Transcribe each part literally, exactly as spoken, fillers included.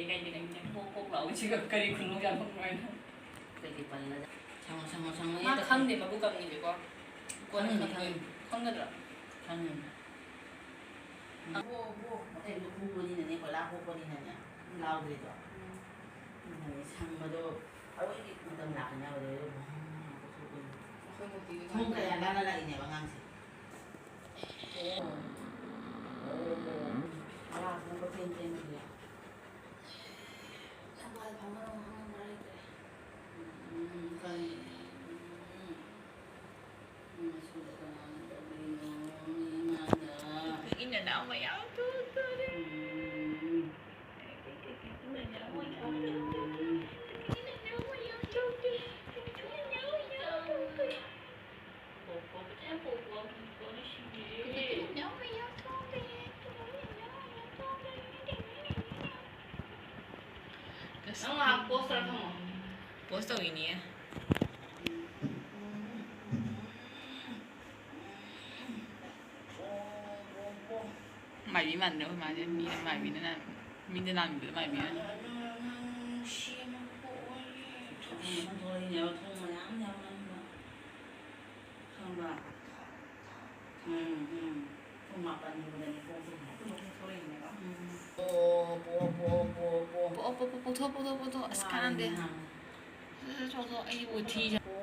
ꯀꯩꯗꯤ ꯀꯩꯅꯦ ꯀꯣꯛ ꯀꯣꯛ ꯂꯥꯎꯋꯦ ꯁꯤꯒ ꯀꯔꯤ ꯈꯨꯅꯣꯛ ꯌꯥꯝ ꯅꯣꯛꯅꯤꯡꯉꯦ꯫ ꯀꯩꯀꯩ ꯄꯜꯂꯒ ꯁꯪꯉꯣ, ꯁꯪꯉꯣ, ꯁꯪꯉꯣ, ꯃꯥ ꯍꯦꯛꯇ ꯈꯪꯗꯦ ꯃꯕꯨꯛ ꯀꯪꯉꯤꯁꯦꯀꯣ꯫ ꯀꯣꯟꯅ ꯈꯪꯅꯤ, ꯈꯪꯅꯤ꯫ ꯈꯪꯅꯤ꯫ ꯈꯪꯒꯗ꯭ꯔꯥ? ꯈꯪꯉꯤ꯫ ꯎꯝ꯫ ꯑꯕꯣ, ꯑꯕꯣ꯫ ꯑꯇꯩꯗꯣ ꯈꯨꯕꯅꯤꯅꯅꯦ, ꯀꯣꯏꯂꯥ ꯈꯣꯛꯄꯅꯤꯅꯅꯦ, ꯂꯥꯎꯗ꯭ꯔꯤꯗꯣ꯫ ꯎꯝ꯫ ꯑꯗꯨꯅꯅꯦ ꯁꯪꯕꯗꯣ ꯑꯔꯣꯏꯕꯤ ꯃꯇꯝ ꯂꯥꯛꯀꯅꯤ ꯍꯥꯏꯕꯗꯣ, ꯑꯗꯨ ꯈꯣꯡ ꯀꯌꯥ ꯂꯥꯜꯂ ꯂꯥꯛꯏꯅꯦꯕ ꯑꯉꯥꯡꯁꯦ꯫ ꯑꯣ꯫ ꯑꯣ꯫ ꯑꯣ꯫ ꯑꯣ꯫ ꯊꯧꯕꯥꯜ ꯐꯥꯎꯅꯔꯣ, ꯉꯥꯡꯅꯕ ꯂꯩꯇ꯭ꯔꯦ꯫ ꯎꯝ, ꯀꯔꯤ? ꯎꯝ꯫ ꯎꯝ, ꯑꯁꯤꯗ ꯀꯅꯥꯅ ꯇꯧꯕꯤꯅꯣ? ꯏꯃꯥꯗ꯫ ꯏꯅꯥꯎ ꯃꯌꯥꯝ ꯊꯣꯛꯇꯣꯔꯦ꯫ ꯎꯝ꯫ ꯏꯅꯥꯎ ꯃꯌꯥꯝ ꯊꯣꯛꯇꯣꯔꯦ꯫ ꯅꯪ ꯉꯥꯏꯍꯥꯛ pause ꯇꯧꯔ ꯊꯝꯃꯣ꯫ Pause ꯇꯧꯔꯤꯅꯦ꯫ ꯃꯥꯏꯕꯤ ꯃꯥꯟꯗ꯭ꯔꯣ? ꯑꯩꯈꯣꯏ ꯃꯥꯁꯦ ꯃꯤꯅ ꯃꯥꯏꯕꯤꯅ ꯅꯥꯟ-, ꯃꯤꯗ ꯅꯥꯟꯕꯗꯣ ꯃꯥꯏꯕꯤꯅ꯫ ꯈꯪꯕ꯭ꯔꯥ? ꯎꯝ, ꯎꯝ꯫ ꯄꯨꯡ ꯃꯥꯄꯟꯒꯨꯝꯕꯗꯅꯤ ꯄꯣꯛꯄꯁꯦ꯫ ꯑꯗꯨꯝ ꯊꯣꯛꯂꯛꯏꯅꯦꯕ꯫ ꯎꯝ꯫ ꯄꯣ, ꯄꯣ, ꯄꯣ, ꯄꯣ, ꯄꯣ꯫ ꯄꯣ, ꯄꯣ, ꯄꯣ, ꯄꯣꯊꯣꯛ, ꯄꯣꯊꯣꯛ, ꯄꯣꯊꯣꯛ꯫ ꯑꯁ, ꯀꯥꯟꯅꯗꯦ꯫ ꯋꯥꯔꯦ ꯅꯍꯥꯟ꯫ ꯁꯠ, ꯁꯠ ꯆꯣꯡꯊꯣꯛ, ꯑꯩ ꯑꯣꯊꯤ ꯆꯥ-, ꯄꯣ,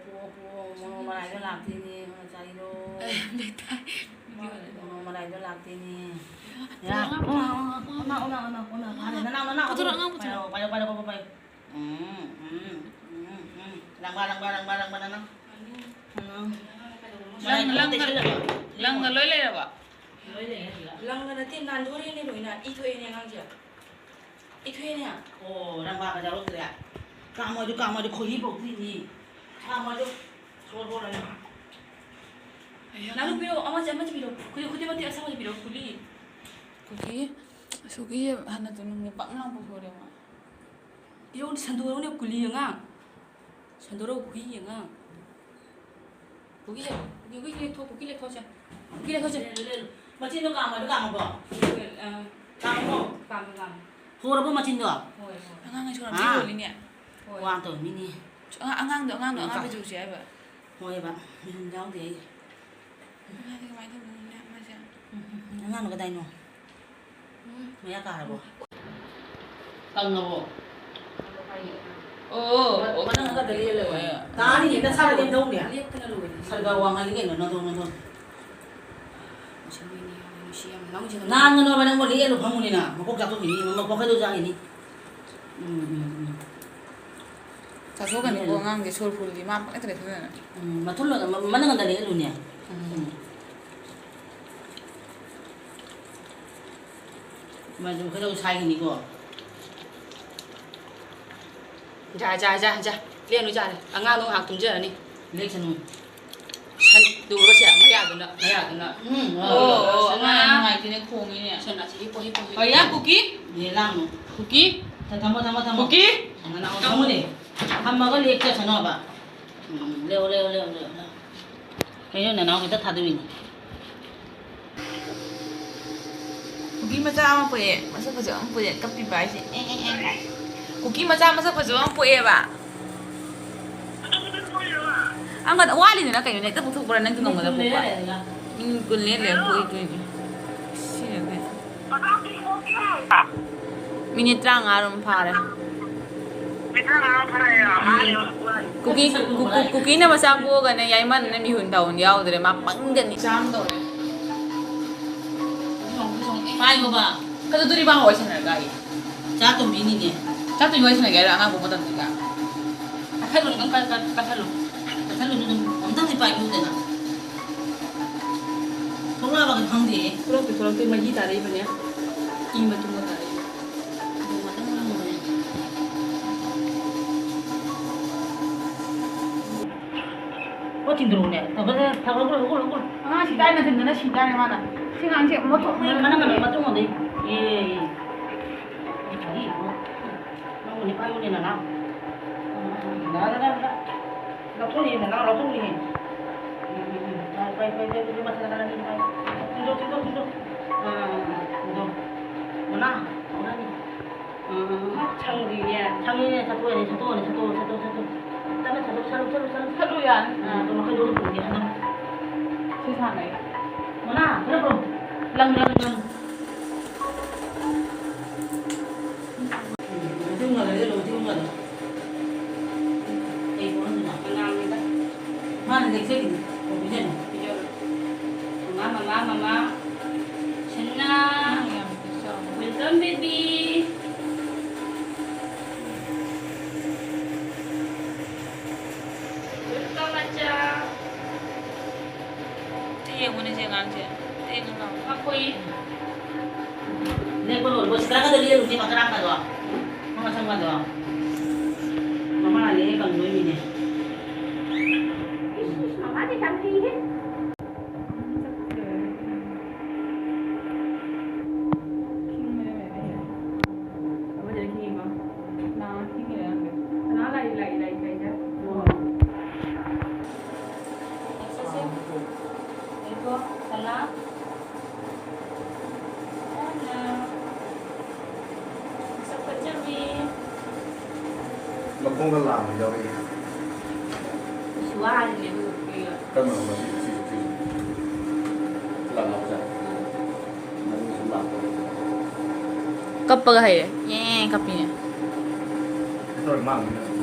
ꯄꯣ, ꯄꯣ, ꯃꯣꯔꯣꯛ ꯃꯔꯥꯏꯗꯣ ꯂꯥꯛꯇꯣꯏꯅꯦ, ꯉꯁꯥꯏꯗꯣ꯫ ꯑꯦ, ꯕꯦꯇꯥ꯫ ꯃꯣꯔꯣꯛ ꯃꯔꯥꯏꯗꯣ ꯂꯥꯛꯇꯣꯏꯅꯦ꯫ ꯄꯨꯊꯣꯔꯛꯑꯣ, ꯑꯉꯥꯡ ꯄꯨꯊꯣꯔꯛꯑꯣ꯫ ꯑꯣꯅꯥ, ꯑꯣꯅꯥ, ꯑꯣꯅꯥ, ꯑꯣꯅꯥ, ꯑꯣꯅꯥ꯫ ꯐꯥꯔꯦ, ꯅꯅꯥꯎ, ꯅꯅꯥꯎ꯫ ꯄꯨꯊꯣꯔꯛꯑꯣ, ꯑꯉꯥꯡ ꯄꯨꯊꯣꯔꯛꯑꯣ꯫ ꯄꯥꯏꯔꯣ, ꯄꯥꯏꯔꯣ, ꯄꯥꯏꯔꯣ, ꯄꯥꯏꯔꯣ, ꯄꯥꯏꯔꯣ꯫ ꯎꯝ, ꯎꯝ, ꯎꯝ, ꯎꯝ꯫ ꯂꯪꯕ, ꯂꯪꯕ, ꯂꯪꯕ, ꯂꯪꯕ, ꯅꯪ꯫ ꯎꯝ꯫ ꯂꯪ-, ꯂꯪꯒ-, ꯂꯪꯒ ꯂꯣꯏ ꯂꯩꯔꯕ? ꯂꯣꯏ ꯂꯩꯔꯦ ꯁꯤꯗ꯫ ꯂꯪꯒ ꯅꯠꯇꯦ, ꯅꯥꯟꯊꯣꯔꯛꯑꯦꯅꯦ ꯂꯣꯏꯅ꯫ ꯏ ꯊꯣꯛꯑꯦꯅꯦ ꯑꯉꯥꯡꯁꯦ꯫ ꯏ ꯊꯣꯛꯑꯦꯅꯦ꯫ ꯑꯣ, ꯂꯪꯕꯥꯒ ꯌꯥꯎꯔꯛꯇ꯭ꯔꯦ꯫ ꯀꯥꯃꯣ ꯑꯗꯨ, ꯀꯥꯃꯣ ꯑꯗꯨ, ꯈꯣꯏꯍꯤ ꯄꯣꯛꯇꯣꯏꯅꯤ꯫ ꯀꯥꯃꯣ ꯑꯗꯨ, ꯁꯣꯔ ꯍꯣꯔꯅ꯫ ꯑꯌꯥ꯫ ꯅꯥꯔꯨ ꯄꯤꯔꯛꯑꯣ, ꯑꯃꯁꯦ, ꯑꯃꯁꯦ ꯄꯤꯔꯛꯑꯣ꯫ ꯈꯨꯗꯤ-, ꯈꯨꯗꯤ ꯃꯇꯦꯛ ꯑꯁꯥꯡꯕꯁꯦ ꯄꯤꯔꯛꯑꯣ, ꯀꯨꯂꯤ꯫ ꯀꯨꯂꯤ? ꯑꯁ, ꯀꯨꯂꯤ ꯍꯥꯟꯅ ꯇꯨꯅꯤꯡꯉꯦ, ꯄꯥꯛꯅ ꯄꯨꯊꯣꯔꯛꯑꯦ ꯃꯥ꯫ ꯄꯤꯔꯛꯑꯣ, ꯁꯟꯗꯣꯔꯛꯎꯅꯦ, ꯀꯨꯂꯤ ꯑꯉꯥꯡ꯫ ꯁꯟꯗꯣꯔꯛꯎ, ꯍꯨꯏ ꯑꯉꯥꯡ꯫ ꯀꯨꯀꯤ ꯂꯦꯛ-, ꯀꯨꯀꯤ ꯂꯦꯛꯊꯣꯛ-, ꯀꯨꯀꯤ ꯂꯦꯛꯊꯣꯛꯁꯦ꯫ ꯀꯨꯀꯤ ꯂꯦꯛꯊꯣꯛꯁꯦ꯫ ꯂꯦꯛ-, ꯂꯦꯛ-, ꯂꯦꯛ-, ꯃꯆꯤꯟꯗꯣ ꯀꯥꯝꯃꯣ, ꯑꯗꯨ ꯀꯥꯝꯃꯣꯀꯣ꯫ ꯑ, ꯀꯥꯝꯃꯣ꯫ ꯀꯥꯝꯃꯣ, ꯀꯥꯝꯃꯣ꯫ ꯁꯣꯔꯕ ꯃꯆꯤꯟꯗꯣ? ꯍꯣꯏ, ꯍꯣꯏ꯫ ꯑꯉꯥꯡꯅ ꯁꯣꯔꯝꯕ ꯍꯥ? ꯌꯣꯜꯂꯤꯅꯦ꯫ ꯍꯣꯏ꯫ ꯋꯥ ꯇꯧꯔꯝꯃꯤꯅꯦ꯫ ꯑꯉꯥꯡ-, ꯑꯉꯥꯡꯗꯣ, ꯑꯉꯥꯡꯗꯣ ꯑꯉꯥꯡ ꯄꯤꯖꯧꯁꯦ ꯍꯥꯏꯕ꯫ ꯍꯣꯏꯕ, ꯃꯤꯍꯨꯟ ꯌꯥꯎꯗꯦ ꯑꯩ꯫ ꯃꯥꯗꯤ ꯀꯃꯥꯏꯅ ꯇꯧꯗꯣꯏꯅꯣꯅꯦ ꯃꯥꯁꯦ? ꯎꯝ, ꯎꯝ, ꯎꯝ, ꯑꯉꯥꯡꯗꯣ ꯀꯗꯥꯏꯅꯣ? ꯎꯝ꯫ ꯃꯌꯥ ꯀꯥꯔꯕꯣ? ꯀꯪꯉꯕꯣ? ꯑꯣ, ꯃ-, ꯃꯅꯪ ꯈꯔ ꯂꯦꯜꯂꯣ꯫ ꯇꯥꯅꯤ, ꯅꯁꯥꯅ ꯂꯦꯝꯗꯧꯅꯦ꯫ ꯂꯦꯞꯇꯅ ꯂꯣꯏꯔꯦ꯫ ꯁꯔꯒ ꯋꯥꯡꯍꯜꯂꯤ ꯀꯩꯅꯣ, ꯅꯗꯣ, ꯅꯗꯣ꯫ ꯉꯥꯡꯒꯅꯣꯕ, ꯅꯪꯕꯨ ꯂꯦꯛꯑ ꯐꯝꯃꯨꯅꯤꯅ, ꯃꯀꯣꯛ ꯆꯥꯊꯣꯛꯈꯤꯅꯤ, ꯃꯀꯣꯛ ꯈꯔ ꯆꯥꯈꯤꯅꯤ꯫ ꯎꯝ, ꯎꯝ, ꯎꯝ꯫ ꯆꯥꯊꯣꯛꯀꯅꯤꯀꯣ ꯂꯦꯛꯑꯜꯂꯨ꯫ ꯑꯉꯥꯡꯁꯦ, ꯁꯣꯔ ꯐꯨꯜꯂꯤ, ꯃꯥ ꯄꯪꯂꯦꯞꯇ ꯂꯦꯞꯁꯤꯟꯗꯅ꯫ ꯎꯝ, ꯃꯊꯨꯜ-, ꯃ-, ꯃꯅꯪ ꯑꯝꯗ ꯂꯦꯛꯑꯜꯂꯨꯅꯦ꯫ ꯎꯝ꯫ ꯎꯝ꯫ ꯃꯥꯁꯨ ꯈꯣꯏꯗꯧ ꯁꯥꯏꯒꯤꯅꯤꯀꯣ꯫ ꯌꯥ, ꯌꯥ, ꯌꯥ, ꯌꯥ꯫ ꯂꯦꯡꯅꯨ ꯌꯥꯔꯦ꯫ ꯑꯉꯥꯡꯗꯣ ꯉꯥꯏꯍꯥꯛ ꯇꯨꯝꯖꯔꯅꯤ꯫ ꯂꯦꯛꯁꯅꯨ꯫ ꯁꯟ ꯇꯨꯔꯒ ꯁꯦ, ꯃꯌꯥꯗꯨꯅ, ꯃꯌꯥꯗꯨꯅ꯫ ꯎꯝ, ꯑꯣ, ꯑꯣ, ꯑꯣ, ꯁꯟ ꯉꯥ꯫ ꯌꯥꯝ ꯅꯨꯡꯉꯥꯏꯇꯦꯅꯦ, ꯈꯣꯡꯉꯤꯅꯦ꯫ ꯁꯟ ꯑꯁꯤ ꯍꯤꯞꯄꯣ, ꯍꯤꯞꯄꯣ, ꯍꯤꯞꯄꯣ꯫ ꯍꯣꯏ, ꯌꯥ, ꯀꯨꯀꯤ꯫ ꯌꯦ, ꯂꯥꯡꯅꯨ꯫ ꯀꯨꯀꯤ꯫ ꯊ-, ꯊꯝꯃꯣ, ꯊꯝꯃꯣ, ꯊꯝꯃꯣ꯫ ꯀꯨꯀꯤ꯫ ꯅꯅꯥꯎ ꯊꯝꯃꯨꯅꯦ꯫ ꯊꯝꯃꯒ ꯂꯦꯛ ꯆꯠꯁꯅꯣꯕ꯫ ꯎꯝ, ꯂꯦꯛꯑꯣ, ꯂꯦꯛꯑꯣ, ꯂꯦꯛꯑꯣ, ꯂꯦꯛꯑꯣ, ꯂꯦꯛꯑꯣ꯫ ꯀꯩꯅꯣ, ꯅꯅꯥꯎ ꯈꯤꯇ ꯊꯥꯗꯣꯛꯏꯅꯦ꯫ ꯀꯨꯀꯤ ꯃꯆꯥ ꯑꯃ ꯄꯣꯛꯑꯦ, ꯃꯁꯛ ꯐꯖꯕ ꯑꯃ ꯄꯣꯛꯑꯦ, ꯀꯞꯄꯤꯕ ꯍꯥꯏꯁꯦ꯫ ꯑꯦ, ꯑꯦ, ꯑꯦ, ꯑꯦ꯫ ꯀꯨꯀꯤ ꯃꯆꯥ ꯃꯁꯛ ꯐꯖꯕ ꯑꯃ ꯄꯣꯛꯑꯦꯕ꯫ ꯑꯪꯒ-, ꯋꯥꯠꯂꯤꯗꯅ ꯀꯩꯅꯣꯅꯦ, ꯍꯦꯛꯇ ꯄꯣꯛꯊꯣꯛꯄ꯭ꯔꯥ? ꯅꯪꯁꯨ ꯉꯝꯒꯗ꯭ꯔꯥ ꯄꯣꯛꯄ? ꯃꯤꯅꯤꯠ ꯀꯨꯟ ꯂꯩꯔ ꯂꯩꯔꯒ꯫ ꯃꯤꯅꯤꯠ ꯀꯨꯟ ꯂꯩꯔ ꯂꯩꯔ ꯄꯣꯛꯏꯗꯣꯏꯅꯦ꯫ ꯁꯤꯅꯅꯦ꯫ ꯃꯤꯅꯤꯠ ꯇꯔꯥꯃꯉꯥ ꯑꯗꯨꯝ ꯐꯥꯔꯦ꯫ ꯀꯨꯀꯤ, ꯀꯨ-, ꯀꯨ-, ꯀꯨꯀꯤꯅ ꯃꯆꯥ ꯄꯣꯛꯑꯒꯅꯦ, ꯌꯥꯏꯃꯟꯅ ꯃꯤꯍꯨꯟ ꯇꯥꯍꯨꯟ ꯌꯥꯎꯗ꯭ꯔꯦ, ꯃꯥ ꯄꯪꯒꯅꯤ꯫ ꯆꯥꯝ ꯇꯧꯔꯦ꯫ ꯄꯥꯏꯌꯣꯕ꯫ ꯀꯩꯗꯧꯗꯣꯔꯤꯕ ꯋꯥꯔꯤ ꯁꯥꯟꯅꯔꯒ ꯑꯩ? ꯆꯥ ꯇꯨꯝꯕꯤꯅꯤꯅꯦ꯫ ꯆꯥ ꯇꯨꯝꯕꯤ ꯋꯥꯔꯤ ꯁꯥꯟꯅꯒꯦ ꯍꯥꯏꯔꯣ ꯑꯉꯥꯡ ꯄꯣꯛꯄ ꯃꯇꯝꯗꯨꯗ? ꯀꯠꯊꯠꯂꯨ, ꯑꯗꯨꯝ ꯀꯠ-, ꯀꯠ-, ꯀꯠꯊꯠꯂꯨ꯫ ꯀꯠꯊꯠꯂꯨꯅꯨ ꯑꯗꯨꯝ꯫ ꯑꯝꯇꯪꯗꯤ ꯄꯥꯏꯕꯤꯌꯨꯗꯅ꯫ ꯊꯣꯛꯂꯛꯑꯕ ꯈꯪꯗꯦ꯫ ꯊꯣꯛꯂꯛꯇꯦ, ꯊꯣꯛꯂꯛꯇꯦ, ꯃꯍꯤ ꯇꯥꯔꯛꯏꯕꯅꯦ꯫ ꯏ ꯃꯇꯨꯝꯒ ꯇꯥꯔꯛꯏꯕ꯫ ꯑꯣ, ꯊꯤꯟꯗꯣꯔꯛꯎꯅꯦ꯫ ꯊꯥꯡꯒꯠꯂꯦ, ꯊꯥꯡꯒꯠꯂꯦ, ꯍꯧꯒꯠꯂꯣ, ꯍꯧꯒꯠꯂꯣ꯫ ꯑꯉꯥꯡ ꯁꯤ ꯇꯥꯏ ꯅꯊꯟꯗꯅ ꯁꯤ ꯇꯥꯔꯦ ꯃꯥꯅ꯫ ꯁꯤ ꯑꯉꯥꯡꯁꯦ ꯃꯊꯣꯡ ꯃꯔꯝ ꯃꯅꯪ ꯈꯪꯗꯦ꯫ ꯀꯩꯅꯣ ꯃꯇꯨꯡ ꯑꯣꯟꯗꯩ꯫ ꯑꯦ, ꯑꯦ, ꯑꯦ꯫ ꯑꯩ ꯐꯔꯤ ꯏꯕꯨꯡꯉꯣ꯫ ꯅꯪꯕꯨꯅꯦ ꯄꯥꯏꯌꯨꯅꯦ ꯅꯅꯥꯎ꯫ ꯂꯥ, ꯂꯥ, ꯂꯥ, ꯂꯥ꯫ ꯂꯧꯊꯣꯛꯅꯤꯍꯦ ꯅꯅꯥꯎ, ꯂꯧꯊꯣꯛꯅꯤꯍꯦ꯫ ꯎꯝ, ꯎꯝ, ꯎꯝ꯫ ꯄꯥꯏ, ꯄꯥꯏ, ꯄꯥꯏ, ꯄꯥꯏ, ꯄꯥꯏ, ꯃꯊꯛ ꯀꯥꯔꯛꯑꯅꯤ, ꯄꯥꯏ꯫ ꯆꯤꯡꯊꯣꯛ, ꯆꯤꯡꯊꯣꯛ, ꯆꯤꯡꯊꯣꯛ꯫ ꯑꯥ, ꯑꯥ, ꯑꯥ, ꯆꯤꯡꯊꯣꯛ꯫ ꯃꯅꯥ, ꯃꯅꯥꯅꯤ꯫ ꯎꯝ, ꯁꯪꯗ꯭ꯔꯤꯅꯦ꯫ ꯁꯪꯉꯤꯅꯦ, ꯆꯠꯊꯣꯛꯑꯦꯅꯦ, ꯆꯠꯊꯣꯛꯑꯣꯅꯦ, ꯆꯠꯊꯣꯛꯑꯣ, ꯆꯠꯊꯣꯛꯑꯣ, ꯆꯠꯊꯣꯛꯑꯣ꯫ ꯆꯠꯂꯣ, ꯆꯠꯂꯣ, ꯆꯠꯂꯣ, ꯆꯠꯂꯣ꯫ ꯆꯠꯂꯨ ꯌꯥꯅꯤ꯫ ꯑꯥ, ꯑꯗꯣ ꯃꯈꯣꯏꯗꯣ ꯄꯨꯒꯦ ꯍꯥꯏꯅ꯫ ꯁꯤ ꯁꯥꯡꯉꯦ꯫ ꯃꯅꯥ, ꯈꯔ ꯄꯨꯔꯛꯑꯣ꯫ ꯂꯪ, ꯂꯪ, ꯂꯪ꯫ ꯎꯝ, ꯃꯊꯤ ꯃꯉꯥꯜ ꯂꯩꯔꯦ, ꯃꯊꯤ ꯃꯉꯥꯜ꯫ ꯀꯩ ꯄꯣꯠꯅꯣ? ꯃꯅꯥꯅꯤꯗ꯫ ꯃꯥꯅ ꯂꯦꯛꯆꯔꯤꯗꯤ ꯀꯩꯗꯧꯕꯤꯗꯣꯏꯅꯣ? ꯃꯃꯥ, ꯃꯃꯥ, ꯃꯃꯥ꯫ ꯁꯟꯅꯥ꯫ Welcome, baby. Welcome, ꯃꯆꯥ꯫ ꯑꯝꯇ ꯌꯦꯡꯉꯨꯅꯦ ꯁꯤ ꯑꯉꯥꯡꯁꯦ꯫ ꯑꯝꯇ ꯌꯦꯡꯉꯨ ꯂꯥꯎ꯫ ꯀꯞꯄꯣꯏ꯫ ꯂꯦꯞꯄ ꯂꯣꯏꯔꯕꯣ? ꯁꯤ ꯀꯔꯝꯕꯗ ꯂꯦꯞꯄꯨꯁꯤ? ꯃꯈꯥ ꯀꯥꯡꯒꯗꯣ? ꯃꯈꯥ ꯁꯪꯒꯗꯣ? ꯃꯃꯥꯅ ꯂꯦꯛꯑꯦ ꯀꯪꯗꯣꯏꯅꯤꯅꯦ꯫ ꯏꯁ, ꯏꯁ, ꯃꯃꯥꯗꯤ ꯌꯥꯝ ꯐꯩꯍꯦ꯫ ꯆꯠꯁꯦ꯫ ꯉꯥꯏꯈꯣ, ꯁꯅꯥ꯫ ꯁꯅꯥ꯫ ꯃꯁꯛ ꯐꯖꯕꯤ꯫ ꯃꯈꯣꯡꯗ ꯂꯥꯝꯕ ꯌꯥꯎꯔꯛꯏ꯫ ꯏꯁ, ꯋꯥꯔꯤꯅꯦ ꯑꯗꯨ ꯅꯨꯄꯤꯒ꯫ ꯀꯔꯝꯕꯅꯣ ꯃꯁꯤ? ꯁꯤꯁꯨ, ꯁꯤꯁꯨ꯫ ꯂꯥꯝꯃꯛꯄꯁꯦ꯫ ꯃꯅꯤꯡ ꯁꯨꯝ ꯂꯥꯛꯄ꯫ ꯀꯞꯄꯒ ꯍꯩꯔꯦ꯫ ꯑꯦ, ꯀꯞꯄꯤꯅꯦ꯫ ꯇꯧꯔꯦ, ꯃꯥ ꯑꯃꯨꯛ